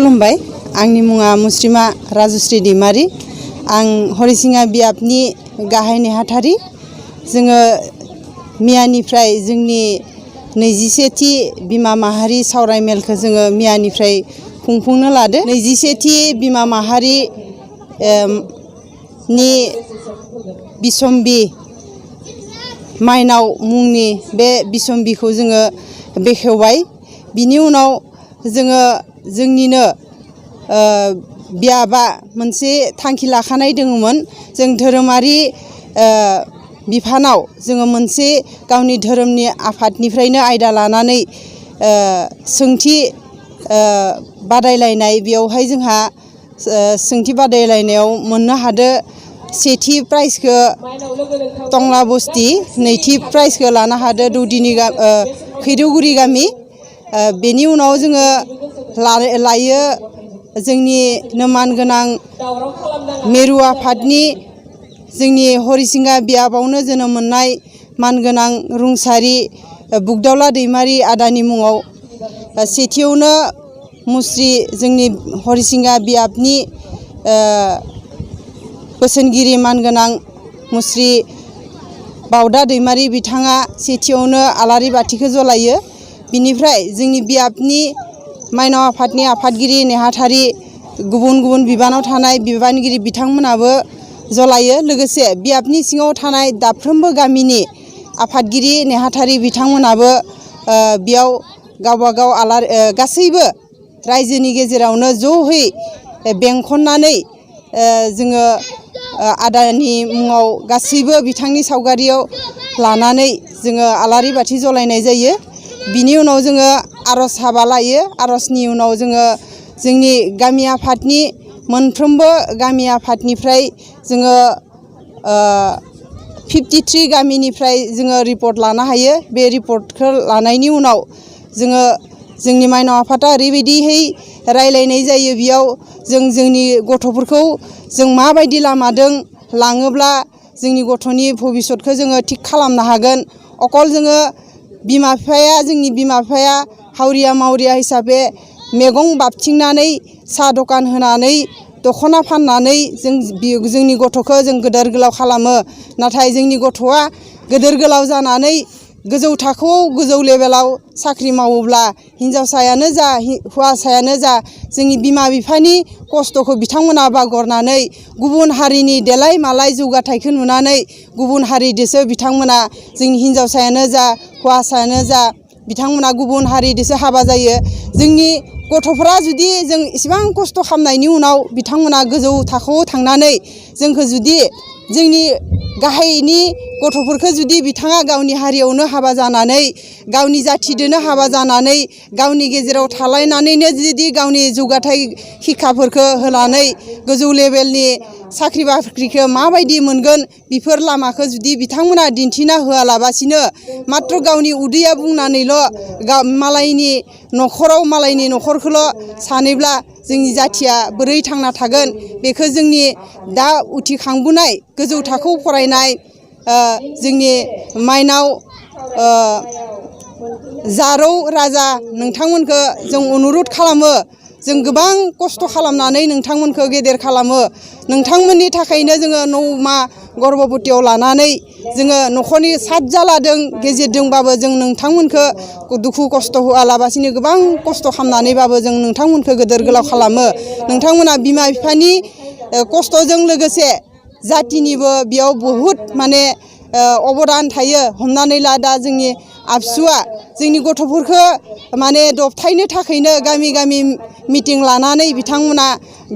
खुलुमबाय आंनि मुङा मुस्रिमा राजुश्री दैमारी आं हरिसिङा बियाबनि गाहाय नेहाथारि जोङो मियानिफ्राय जोंनि 21थि बिमा माहारि सावरायमेलखौ जोङो मियानिफ्राय खुंफुंनो लादो 21थि बिमा माहारि नि बिसम्बि माइनाव मुंनि बे बिसम्बिखौ जोङो बेखेवबाय बिनि उनाव जोङो जोंनिनो बियाबा मोनसे थांखि लाखानाय दङमोन जों धोरोमारि बिफानाव जोङो मोनसे गावनि धोरोमनि आफादनिफ्रायनो आयदा लानानै सोंथि बादायलायनाय बेयावहाय जोंहा सोंथि बादायलायनायाव मोननो हादो सेथि प्राइजखौ टंला बस्ति नैथि प्राइजखौ लानो हादो दौदिनि खैरौगुरि गामि बेनि उनाव जोङो लायो जोंनिनो मानगोनां मिरु आफादनि जोंनि हरिसिङा बियाबावनो जोनोम मोननाय मानगोनां रुंसारि बुगदावला दैमारी आदानि मुङाव सेथियावनो मुस्रि जोंनि हरिसिङा बियाबनि बोसोनगिरि मानगोनां मुस्रि बावदा दैमारी बिथाङा सेथियावनो आलारि बाथिखौ जलायो बिनिफ्राय जोंनि बियाबनि माइनाव आफादनि आफादगिरि नेहाथारि गुबुन गुबुन बिबानाव थानाय बिबानगिरि बिथांमोनाबो जलायो लोगोसे बियाबनि सिङाव थानाय दाफ्रोमबो गामिनि आफादगिरि नेहाथारि बिथांमोनाबो बेयाव गावबा गाव गासैबो रायजोनि गेजेरावनो ज'है बेंखननानै जोङो आदानि मुङाव गासैबो बिथांनि सावगारियाव लानानै जोङो आलारि बाथि जलायनाय जायो बिनि उनाव जोङो आर'ज हाबा लायो आर'जनि उनाव जोङो जोंनि गामि आफादनि मोनफ्रोमबो गामि आफादनिफ्राय जोङो 53 गामिनिफ्राय जोङो रिपर्ट लानो हायो बे रिपर्टखौ लानायनि उनाव जोङो जोंनि माइनाव आफादा ओरैबायदिहै रायलायनाय जायो बेयाव जोंनि गथ'फोरखौ जों माबायदि लामाजों लाङोब्ला जोंनि गथ'नि भबिसतखौ जोङो थिग खालामनो हागोन अकल जोङो जोंनि बिमा बिफाया हावरिया मावरिया हिसाबै मैगं बाबथिंनानै साहा दखान होनानै दख'ना फाननानै जोंनि गथ'खौ जों गोदोर गोलाव खालामो नाथाय जोंनि गथ'आ गोदोर गोलाव जानानै गोजौ थाखोआव गोजौ लेभेलाव साख्रि मावोब्ला हिन्जावसायानो जा हौवासायानो जा जोंनि बिमा बिफानि खस्थ'खौ बिथांमोना बावगारनानै गुबुन हारिनि देलाय मालाय जौगाथायखौ नुनानै गुबुन हारिजोंसो बिथांमोना जोंनि हिन्जावसायानो जा हौवासायानो जा बिथांमोना गुबुन हारिजोंसो हाबा जायो जोंनि गथ'फोरा जुदि जों इसेबां खस्थ' खालामनायनि उनाव बिथांमोना गोजौ थाखोआव थांनानै जोंखौ जुदि जोंनि गाहायनि गथ'फोरखौ जुदि बिथाङा गावनि हारियावनो हाबा जानानै गावनि जाथिजोंनो हाबा जानानै गावनि गेजेराव थालायनानैनो जुदि गावनि जौगाथाय शिक्षाफोरखौ होनानै गोजौ लेभेलनि साख्रि बाख्रिखौ माबायदि मोनगोन बेफोर लामाखौ जुदि बिथांमोना दिन्थिना होआलाबासिनो माथ्र गावनि उदैया बुंनानैल' मालायनि न'खराव मालायनि न'खरखौल' सानैब्ला जोंनि जाथिया बोरै थांना थागोन बेखौ जोंनि दा उथिखांबोनाय गोजौ थाखोआव फरायनाय जोंनि माइनाव जारौ राजा नोंथांमोनखौ जों अनुरद खालामो जों गोबां खस्थ' खालामनानै नोंथांमोनखौ गेदेर खालामो नोंथांमोननि थाखायनो जोङो 9 मा गर्भबतियाव लानानै जोङो न'खरनि सातजालादों गेजेरजोंबाबो जों नोंथांमोनखौ दुखु खस्थ' होआलाबासिनो गोबां खस्थ' खालामनानैबाबो जों नोंथांमोनखौ गोदोर गोलाव खालामो नोंथांमोना बिमा बिफानि खस्थ'जों लोगोसे जातिनिबो बेयाव बहुद माने अबदान थायो हमनानै ला दा जोंनि आबसुआ जोंनि गथ'फोरखौ माने दबथायनो थाखायनो गामि गामि मिटिं लानानै बिथांमोना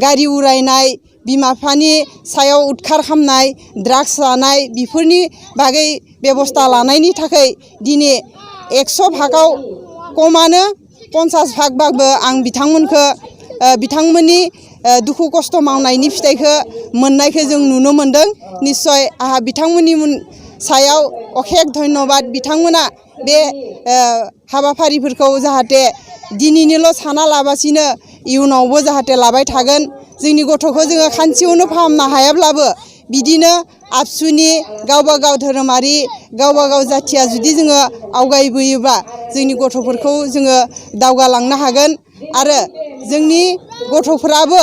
गारि उरायनाय बिमा बिफानि सायाव उदखार खालामनाय ड्राग्स लानाय बेफोरनि बागै बेबस्था लानायनि थाखाय दिनै 100 भागाव खमानो 50 भागबाबो आं बिथांमोनखौ बिथांमोननि दुखु खस्थ' मावनायनि फिथाइखौ मोननायखौ जों नुनो मोनदों निस्सय आंहा बिथांमोननि सायाव अखेक धन्यबाद बिथांमोना बे हाबाफारिफोरखौ जाहाथे दिनैनिल' साना लाबासिनो इयुनावबो जाहाथे लाबाय थागोन जोंनि गथ'खौ जोङो खानसेयावनो फाहामनो हायाब्लाबो बिदिनो आबसुनि गावबा गाव धोरोमारि गावबा गाव जाथिया जुदि जोङो आवगायबोयोबा जोंनि गथ'फोरखौ जोङो दावगालांनो हागोन आरो जोंनि गथ'फोराबो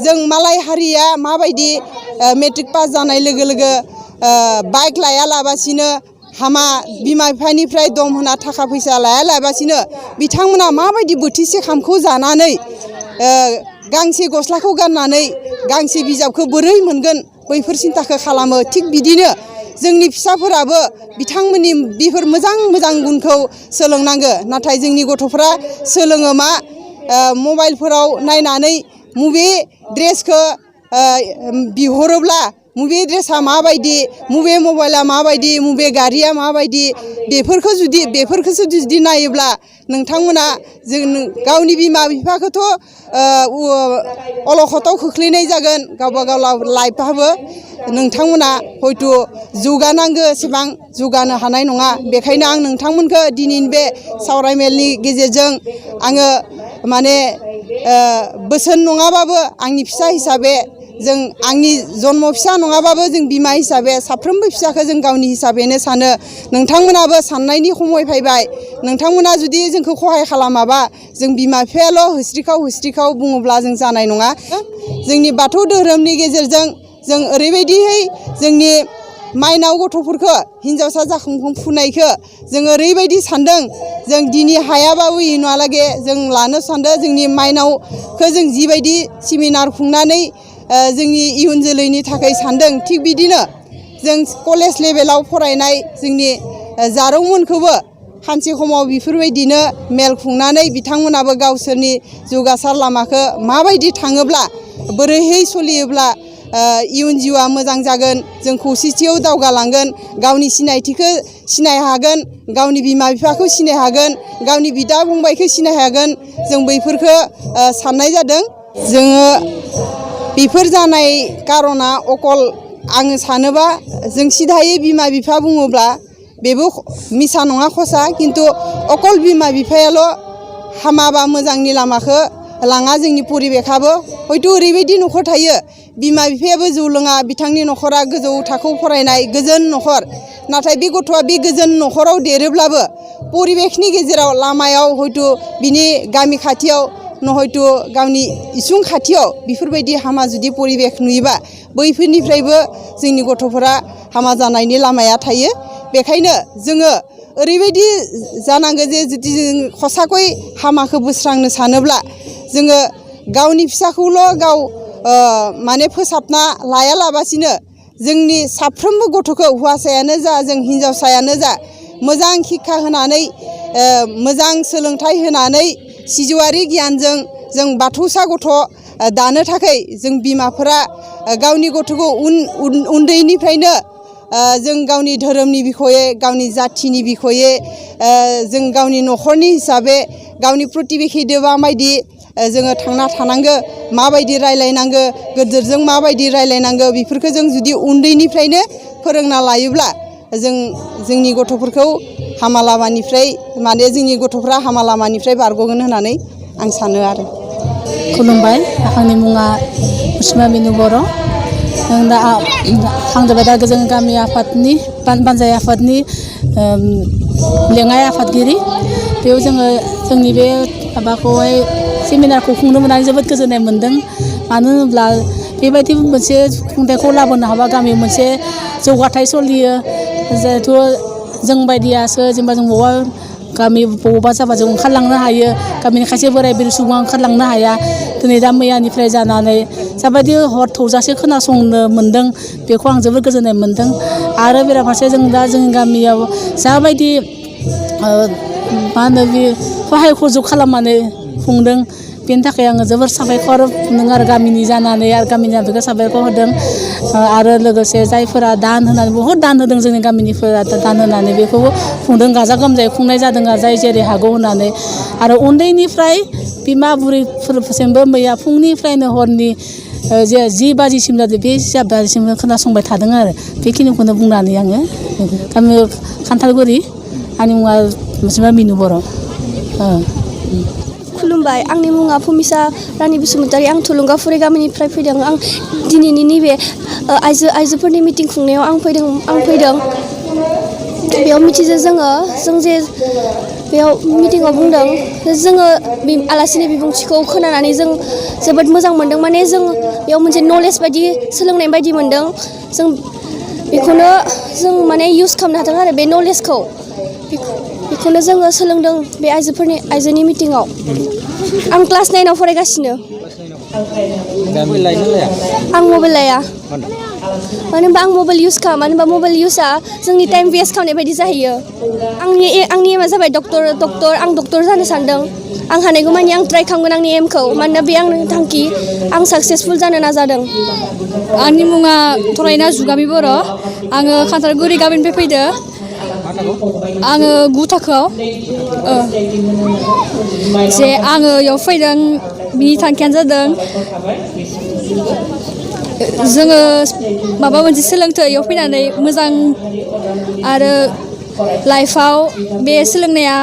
जों मालाय हारिया माबायदि मेट्रिक पास जानाय लोगो लोगो बाइक लायालाबासिनो हामा बिमा बिफानिफ्राय दम होना थाखा फैसा लायालाबासिनो बिथांमोना माबायदि बोथिसे ओंखामखौ जानानै गांसे गस्लाखौ गाननानै गांसे बिजाबखौ बोरै मोनगोन बैफोर सिन्ताखौ खालामो। थिग बिदिनो जोंनि फिसाफोराबो बिथांमोननि बेफोर मोजां मोजां गुनखौ सोलोंनांगो। नाथाय जोंनि गथ'फ्रा सोलोङो मा मबाइलफोराव नायनानै मबे ड्रेसखौ बिहरोब्ला मबे ड्रेसा माबायदि मबे मबाइला माबायदि मबे गारिया माबायदि बेफोरखौसो जुदि नायोब्ला नोंथांमोना जों गावनि बिमा बिफाखौथ' अलखदाव खोख्लैनाय जागोन गावबा गाव लाइफआबो नोंथांमोना हयथ' जौगानांगौ एसेबां जौगानो हानाय नङा। बेखायनो आं नोंथांमोनखौ दिनैनि बे सावरायमेलनि गेजेरजों आङो माने बोसोन नङाबाबो आंनि फिसा हिसाबै जों आंनि जन्म फिसा नङाबाबो जों बिमा हिसाबै साफ्रोमबो फिसाखौ जों गावनि हिसाबैनो सानो। नोंथांमोनाबो साननायनि समय फैबाय। नोंथांमोना जुदि जोंखौ खहाय खालामाबा जों बिमा बिफायाल' होस्रिखाव बुङोब्ला जों जानाय नङा। जोंनि बाथौ धोरोमनि गेजेरजों जों ओरैबायदियै जोंनि माइनाव गथ'फोरखौ हिन्जावसा जाखांफुनायखौ जों ओरैबायदि सानदों जों दिनै हायाबाबो इयुनहालागै जों लानो सानदों। जोंनि माइनावखौ जों जिबायदि सेमिनार खुंनानै जोंनि इयुन जोलैनि थाखाय सानदों थिग बिदिनो जों कलेज लेभेलाव फरायनाय जोंनि जारौमोनखौबो सानसे समाव बेफोरबायदिनो मेल खुंनानै बिथांमोनाबो गावसोरनि जौगासार लामाखौ माबायदि थाङोब्ला बोरैहाय सोलियोब्ला इयुन जिउआ मोजां जागोन जों खौसेथियाव दावगालांगोन गावनि सिनायथिखौ सिनाय हागोन गावनि बिमा बिफाखौ सिनाय हागोन गावनि बिदा फंबायखौ सिनाय हागोन जों बैफोरखौ साननाय जादों। जोङो बेफोर जानाय कारना अकल आङो सानोबा जों सिदायै बिमा बिफा बुङोब्ला बेबो मिसा नङा खसा खिन्थु अकल बिमा बिफायाल' हामाबा मोजांनि लामाखौ लाङा। जोंनि परिबेखाबो हयथ' ओरैबायदि न'खर थायो बिमा बिफायाबो जौ लोङा बिथांनि न'खरा गोजौ थाखोआव फरायनाय गोजोन न'खर नाथाय बे गथ'आ बे गोजोन न'खराव देरोब्लाबो परिबेकनि गेजेराव लामायाव हयथ' बिनि गामि खाथियाव हयथ' गावनि इसुं खाथियाव बेफोरबायदि हामा जुदि परिबेक नुयोबा बैफोरनिफ्रायबो जोंनि गथ'फोरा हामा जानायनि लामाया थायो। बेखायनो जोङो ओरैबायदि जानांगौ जे जुदि जों हसाखै हामाखौ बोस्रांनो सानोब्ला जोङो गावनि फिसाखौल' गाव माने फोसाबना लायालाबासिनो जोंनि साफ्रोमबो गथ'खौ हौवासायानो जा जों हिन्जावसायानो जा मोजां शिक्षा होनानै मोजां सोलोंथाइ होनानै सिजौआरि गियानजों जों बाथौसा गथ' दानो थाखाय जों बिमाफोरा गावनि गथ'खौ उन्दैनिफ्रायनो जों गावनि धोरोमनि बिखयै गावनि जाथिनि बिखयै जों गावनि न'खरनि हिसाबै गावनि प्रतिबेखिदोबा माबायदि जोङो थांना थानांगो माबायदि रायलायनांगो गोदोरजों माबायदि रायलायनांगो बेफोरखौ जों जुदि उन्दैनिफ्रायनो फोरोंना लायोब्ला जों जोंनि गथ'फोरखौ हामा लामानिफ्राय माने जोंनि गथ'फ्रा हामा लामानिफ्राय बारग'गोन होननानै आं सानो आरो। खुलुमबाय आंनि मुङा उसमा बिनु बर'। आं जाबाय दा जों गामि आफादनि बानजाय आफादनि लेङाइ आफादगिरि। बेयाव जोङो जोंनि बे माबाखौहाय सेमिनारखौ खुंनो मोननानै जोबोद गोजोननाय मोन्दों। मानो होनोब्ला बेबायदि मोनसे खुंथायखौ लाबोनो हाबा गामियाव मोनसे जौगाथाय सोलियो। जिहेथु जों बायदियासो जेनेबा जों बबावबा जाबा जों ओंखारलांनो हायो गामिनि खायसे बोराय बुरै सुबुङा ओंखारलांनो हाया। दिनै दा मैयानिफ्राय जानानै जाबायदि हर थौजासे खोनासंनो मोन्दों बेखौ आं जोबोद गोजोननाय मोन्दों। आरो बेराफारसे जों दा जोंनि गामियाव जाबायदि मा होनो बे सहाय सुजुग खालामनानै खुंदों बेनि थाखाय आङो जोबोर साबायखर बुंदों आरो गामिनि जानानै आरो गामिनि बेखौ साबायखर होदों। आरो लोगोसे जायफोरा दान होनानै बहुद दान होदों जोंनि गामिनिफोरा दान होनानै बेखौबो खुंदों गाजा गोमजायै खुंनाय जादों आरो जाय जेरै हागौ होननानै। आरो उन्दैनिफ्राय बिमा बुरैफोरसिमबो मैया फुंनिफ्रायनो हरनि 10 बाजिसिम जादों बे 10 बाजिसिम खोनासंबाय थादों आरो बेखिनिखौनो बुंनानै आङो गामि खान्थालगुरि आंनि मुङा उसमा बिनु बर'। खुलुमबाय आंनि मुङा फुमिसा रानि बसुमतारी। आं थुलुंगाफुरि गामिनिफ्राय फैदों। आं दिनैनि नैबे आइजोफोरनि मिटिं खुंनायाव आं फैदों। बेयाव मिथियो जों जे बेयाव मिटिङाव बुंदों जोङो आलासिनि बिबुंथिखौ खोनानानै जों जोबोद मोजां मोनदों माने जों बेयाव मोनसे नलेज बायदि सोलोंनाय बायदि मोनदों जों बेखौनो जों माने इउस खालामनो हादों आरो बे नलेजखौ बेखौनो जोङो सोलोंदों बे आइजोनि मिटिङाव आं क्लास 9आव फरायगासिनो आं मबाइल लाया मानो होनबा आं मबाइल इउस खालामा मानो होनबा मबाइल इउसआ जोंनि टाइम वेस्ट खालामनाय बायदि जाहैयो आंनि एमआ जाबाय डक्टर आं डक्टर जानो सानदों आं हानायगौ मानि आं ट्राइ खालामगोन आंनि एमखौ मानोना बे आंनि थांखि आं साक्सेसफुल जानो नाजादों आंनि मुङा थरायना जुगामि बर' आङो खान्थालगुरि गामिनिफ्राय फैदो आङो 9 थाखोआव जे आङो बेयाव फैदों बिनि थांखियानो जादों जोङो माबा मोनसे सोलोंथो बेयाव फैनानै मोजां आरो लाइफआव बे सोलोंनाया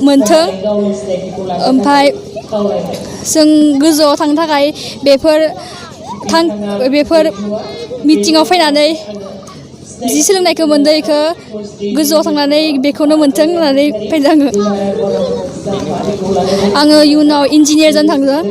मोनथों ओमफ्राय जों गोजौआव थांनो थाखाय बेफोर मिटिङाव फैनानै जि सोलोंनायखौ मोनदों बेखौ गोजौआव थांनानै बेखौनो मोन्थों होननानै फैदों आङो इयुनाव इन्जिनियार जानो थांदों